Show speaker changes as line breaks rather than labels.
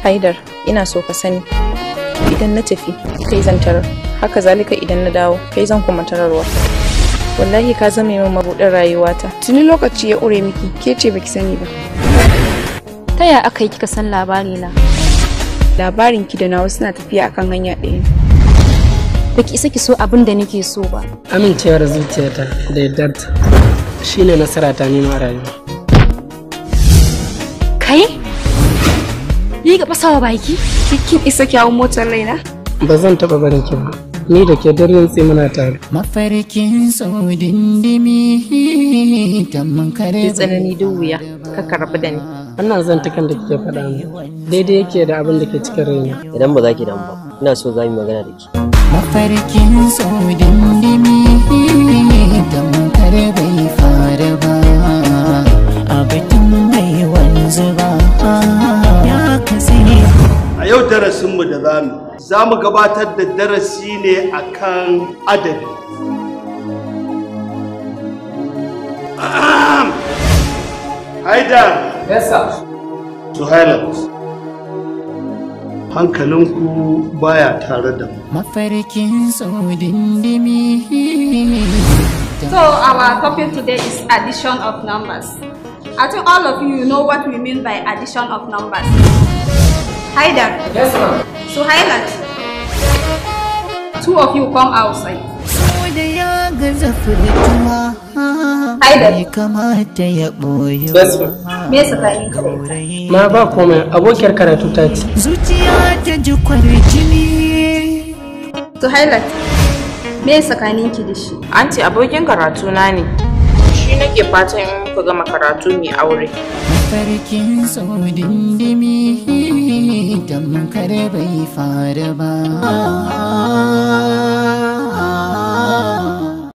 Haidar, ina so ka sani. Idan na tafi, kai zan tarar. Haka zalika idan na dawo, kai zan kuma tararwa. Wallahi ka zame min mabuɗin rayuwata.
Tuni lokaci ya ƙure miki, ke ce baki sani ba.
Ta ya aka yi kika san labari na?
Labarin ki da nawa suna tafiya akan hanya ɗaya.
Baki isa ki so abin da nake so ba.
Amincewar zuciyata da yardarta shine nasara ta nima a rayuwa.
Kai? Ni ga fasawa baki?
Kin isa kyawun motar raina?
Ba zan taɓa barin ki ba. Ni da ke duk rintsi muna tare.
Mafarkin dindimi tamkar
Duk tsanani duk wuya, ka rabu da ni.
Wannan zantukan da kike faɗa min daidai yake da abin da ke cikin raina.
Idan ba za ki damu ba, ina so za mu yi magana da ke.
Mafarkin dindimi tamkar bai fara ba, abatun bai wanzu ba ya katse.
A yau darasinmu da zamu gabatar da darasi ne akan adabi. Haidar.
Yes sir.
Suhailat. Hankalinku baya tare da mu.
Mafarkin dindimi.
So our topic today is addition of numbers. I think all of you know what we mean by addition of numbers. Haidar.
Yes ma'am.
Suhailat. Two of you come outside. Haidar.
Yes ma'am.
Me tsakanin ka da ita?
Ma ba komai, abokiyar karatu ta ce.
Zuciya ta ji kwarjini.
Suhailat. Me tsakanin ki da shi?
Anti abokin karatu na ne. Shi nake fatan in muka gama karatu mu aure.
Mafarkin dindimi tamkar bai fara ba.